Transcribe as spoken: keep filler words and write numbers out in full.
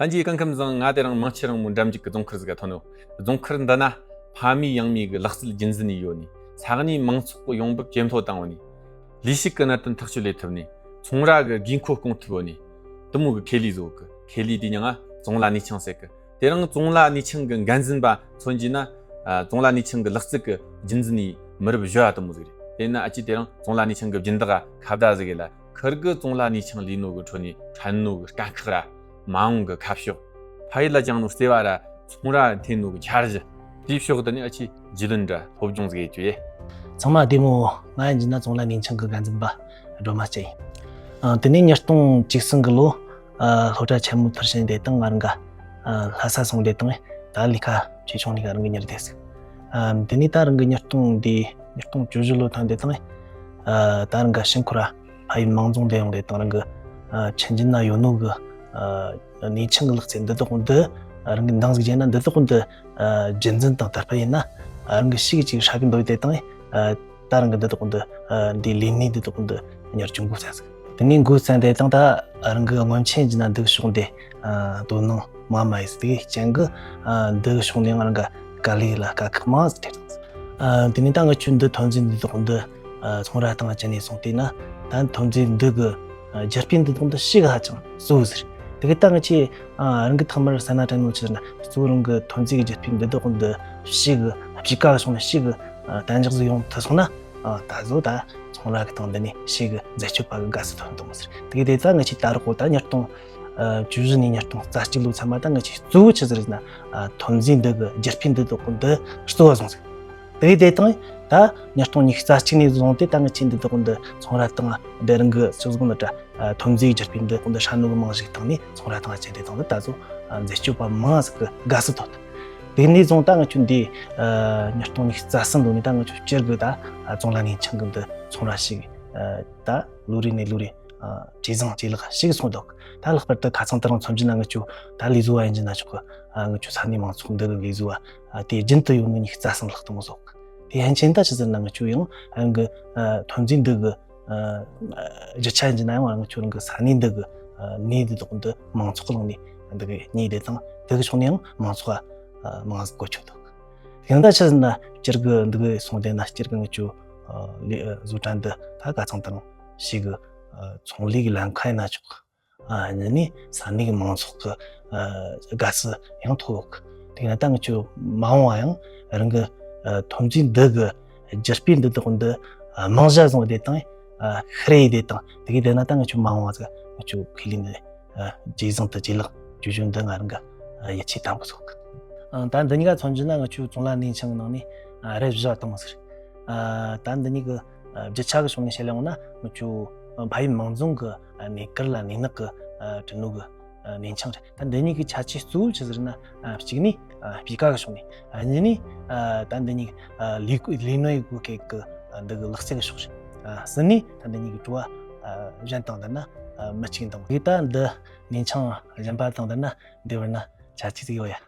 ལྷན་རྒྱས་སྐུ་ཁམས་བཟང་། ང་དེ་རིང་མང་ཆེ་རིང་མོ་འགྲམ་འཇུག་གི་རྫོང་མཁར་ཟིག་ག་ཐོན་ནོ། རྫོང་མཁར་འདི་ན་ཕ་མེས་ཡང་མེས་གི་ལག་རྩལ་རྒྱུན་འཛིན་ནས་ཡོད་ནི། ས་གནས་མང་ཚོགས་གི་ཡོང་འབབ་ཇེ་མཐོ་བཏང་བ་ནི། ལས་ཞུགས་ཀྱི་གནད་དོན་ཐག་གཅོད་ལས་ཐུབ་ནི། ཚོང་ར་གི་དགོས་མཁོ་སྐོང་ཐུབ་བོ་ནི། དུ་མོ་གི་ཁེ་ལས་བཟོ་གི། ཁེ་ལས་དེ་མྱིང་ང་ཙོང་ལ་ནུས་ཆང་ཟེར་གི། དེ་རིང་ཙོང་ལ་ནུས་ཆང་གི་འགན་འཛིན་པ་མཚོན་གྱི་ན། ཨ། ཙོང་ལ་ནུས་ཆང་གི་ལག་རྩལ་གི་རྒྱུན་འཛིན་ནི་མི་རབས་བཞི་བ་དུ་མོ་ཟིག་རེད། དེ་ན་ཨ་ཅི་དེ་རིང་ཙོང་ལ་ནུས་ཆང་གི་སྦྱིན་བདག་ག་ཁ་བརྡ་ཟིག་གི་ལ། ཁིར་གི་ཙོང་ལ་ནུས་ཆང་ལས་ནོ་གི་ཁྲོད་ནས་ཕྲན་ནོ་གི་དཀའ་ཁག་ར། མ་འོངས་གི་ཁ་ཕྱོགས། ཕ་ཡུལ་ལ་བཅངས་ནོ་བརྩེ་བ་ར་ཚོང་ར་འཐེན་ནོ་གི་འཆར་གཞི། དེའི་ཕྱོགས་དེ་ནས་ཨ་ཆི་རྒྱུས་ལོན་ར་སློབ་སྦྱོང་ཟིག་ཡེད་རྒྱུ་ཡེ། ཚང་མ་བདེ་མོ། ང་ཡིན་གྱི་ན་ཙོང་ལ་ནུས་ཆང་གི་འགན་འཛིན་པ་སྒྲོལ་མ་སྐྱིད་ཡིན། ཨ། དེ་ནས་ཉིས་སྟོང་བཅུ་གསུམ་གི་ལོ། ཨ། སློབ་གྲྭ་ཆེན་མོ་ཐར་ཕྱིན་དེ་དང་ང་རང་ག་ཨ། ལྷ་ས་སོང་དེ་དང་ད་ལས་ཀ་ཆེ་ཆུང་ལས་ཀ་རང་གི་གཉེར་དེ་ཟིག་ཨ། དེ་ནས་ད་རང་གི་ཉིས་སྟོང་དེ་ཉིས་སྟོང་བཅུ་བཞི་ལོ་ཐོན་དེ་དང་། ཨ། ད་རང་ག་ཤིང་ཁུ་ར་ཕ་ཡུལ་མང་རྫོང་དེ་ཡོང་དེ་དང་རང་གི་ཨ། ཆིན་ཅིན་ན་ཡོད་ནོ་གི་ཨ། ནུས་ཆང་གི་ལག་རྩལ་འདི་དག་འདི་ཨ། རང་གི་འདང་ཟིག་བྱས་ན་འདི་དག་འདི་ཨ། རྒྱུན་འཛིན་དང་དར་སྤེལ་ཡིན་ན་ཨ། རང་གི་ཤི་གི་ཅིག་ཧྲ་གི་འདོད་དེ་དང་ཨ། ད་རང་གི་འདི་དག་འདི་ཨ། འདི་ལས་གནས་འདི་དག་འདི་གཉེར་སྐྱོང་འགོ་བརྩམས་ཟིག་དེ་ནས་འགོ་བརྩམས་དེ་དང་ད་རང་གི་སྔོན་ཆད་ཡིན་ན་འདི་གི་ཕྱོགས་འདི་ཨ། དོ་སྣང་མ་མ་ཡིས་དེ་གི་རྐྱེན་གི་ཨ། འདི་གི་ཕྱོགས་ནས་ང་རང་ག་དཀའ་ལས་ལ་དཀའ་ཁག་མང་ཟིག་འཕྲད་དང་། ཨ། དེ་ནས་ད་ང་ཆུ་འདི་ཐོན་རྫས་འདི་དག་འདི་ཨ། ཚོང་ར་དང་བཅས་ནས་སོང་དེ་ན་ད་ཐོན་རྫས་འདི་གི་ཨ། རྒྱུ་སྤུས་འདི་དག་འདི་ཞིག་ཧ་ཅང་གཙོ་བོ་ཟིག་དེ་གི་ད་ང་ཆི་ཨ། རང་གི་ཐོག་མར་ས་ན་དྲན་ནོ་ཆི་ཟེར་ན་གཙོ་བོ་རང་གི་ཐོན་རྫས་ཀྱི་རྒྱུ་སྤུས་འདི་དག་འདི་ཞིག་གི་སྤྱི་ཀ་གི་ཕྱོགས་ནས་ཞིག་གི་ཨ། གཏན་འཇགས་སུ་ཡོང་ཐུབ་སོང་ན། ཨ། ད་གཟོད་ད་ཚོང་ར་གི་སྟེང་འདི་ནས་ཞིག་གི་འཛད་སྤྱོད་པ་གི་དགའ་བསུ་ཐོབ་འདུག་མོ་ཟེར། དེ་གི་དེ་ད་ང་ཆི་ད་རོགས་གོ་ད་ཉིས་སྟོང་བཅུ་བཞི་ནས་ཉིས་སྟོང་རྩ་གཅིག་ལོ་ཚང་མ་ད་ང་ཆི་གཙོ་བོ་ཆི་ཟེར་ན་ཨ། ཐོན་རྫས་འདི་གི་རྒྱུ་སྤུས་འདི་དག་འདི་གཙོ་བོ་བཟུང་ཟིག་དེ་གི་དེ་དང་ད་ཉིས་སྟོང་ཉི་ཤུ་རྩ་གཅིག་ནས་བཟུང་སྟེ་ད་ང་ཆི་འདི་དག་འདི་ཚོང་ར་དང་འདི་རང་གི་ཕྱོགས་གཟུགས་ནི་ད་ཐོན་རྫས་རྒྱུ་སྤུས་འདི་དག་འདི་ཧྲ་ནོ་གི་རྨང་གཞི་སྟེང་ནས་ཚོང་ར་དང་ཆེ་དེ་དང་འདི་ད་གཟོད་འཛད་སྤྱོད་པ་མང་ཟིག་གི་དགའ་བསུ་ཐོབ། དེ་ནས་བཟུང་ད་ང་ཆུ་འདི་ཉིས་སྟོང་ཉི་ཤུ་རྩ་གསུམ་ལོ་ནས་ད་ང་ཆུ་སྤྱིར་གི་ད་ཙོང་ལ་ནུས་ཆང་གི་འདི་ཚོང་ར་ཞིག་ད་ལོ་རེ་ནས་ལོ་རེ་ཇེ་བཟང་ཇེ་ལེགས་ཤིག་སོང་འདུག་ད་ལྷག་པར་དུ་ཁ་ཚང་དེ་རིང་མཚོན་རྒྱུ་ན་ང་ཆུ་ད་ལས་བཟོ་བ་ཡིན་རྒྱུ་ན་ཆོག་གི་ང་ཆུ་ས་གནས་མང་ཚོགས་འདི་གི་ལས་བཟོ་བ་དེ་རྒྱུན་དུ་ཡོད་ནོ་ཉི་ཤུ་རྩ་གསུམ་ལྷག་ཏུ་མོ་ཟོག་དེ་ཡན་ཆད་ད་ཆི་ཟེར་ན་ང་ཆུ་ཡང་ཨང་གི་ཐོན་རྫས་འདི་གི་རྒྱུ་ཆ་ཡིན་རྒྱུ་ན་ཡང་ང་ཆུ་རང་གི་ས་གནས་འདི་གི་ནས་འདི་དག་འདི་མང་ཚོགས་ལངས་ནས་འདི་གི་ཉེ་དེ་དང་འདི་གི་ཕྱོགས་ནས་ཡང་མང་ཚོགས་མང་ཟིག་གོ་ཆོད་འདུག་ཡང་ད་ཆི་ཟེར་ན་སྤྱིར་གི་འདི་གི་སོང་དེ་ན་སྤྱིར་གི་ང་ཆུ་ལས་བཟོ་གྲྭ་འདི་ད་ག་ཚང་དང་ཞིག་གི་ཚོང་ལས་གི་ལམ་ཁ་ཡིན་ན་ཆོག་ཨ། ཨ་ནི་ས་གནས་ཀྱི་མང་ཚོགས་ཀྱི་ཨ། དགའ་བསུ་ཡང་ཐོབ་ཡོད། དེ་ན་ད་ང་ཆུ་མ་འོངས་པ་ཡང་རང་གི་ཨ། ཐོན་རྫས་འདི་གི་རྒྱུ་སྤུས་འདི་དག་འདི་ཨ། རྨང་གཞི་བཟུང་བ་དེ་དང་ཨ། ཤི་རེ་ཡི་དེ་དང་དེ་གི་དེ་ན་ད་ང་ཆུ་མ་འོངས་པ་ང་ཆུ་ཁེ་ལས་འདི་ཨ། ཇེ་བཟང་དུ་ཇེ་ལེགས་བཅུ་བཞི་འདི་ང་རང་གི་ཨ། ཡིད་ཆེས་དམ་པོ་སོགས། ཨ། ད་འདི་གཉིས་ཀ་མཚོན་རྒྱུ་ན་ང་ཆུ་ཙོང་ལ་ནུས་ཆང་གི་ནང་ནས་ཨ། རེ་བཞི་བ་དང་ཟེར། ཨ། ད་འདི་གཉིས་ཀྱི་རྒྱུ་ཆ་གི་ཕྱོགས་ནས་བཤད་ལེ་འོང་ན་ང་ཆུ་ཕ་ཡུལ་མང་རྫོང་གི་གནས་གར་ལ་གནས་ནག་གི་བྲིས་ནོ་གི་ནུས་ཆང་རེད། ད་འདི་གཉིས་ཀྱི་ཁྱད་ཆོས་གཙོ་བོ་ཆི་ཟེར་ན་གཅིག་ནི་སྤུས་ཀ་གི་ཕྱོགས་ནས། གཉིས་ནི་ད་འདི་གཉིས་ལས་ལས་སྣོན་ཡི་གོ་སྐད་གི་འདི་གི་ལག་རྩལ་གི་ཕྱོགས་རེད། གསུམ་ནི་ད་འདི་གཉིས་ཀྱི་བྲོ་བ་གཞན་དང་ལྡན་ན་མི་གཅིག་དང་། དེ་ད་འདི་ནུས་ཆང་གཞན་པ་དང་ལྡན་ན་འདི་བར་ན་ཁྱད་ཆོས་ཟིག་ཡོད་ཡ།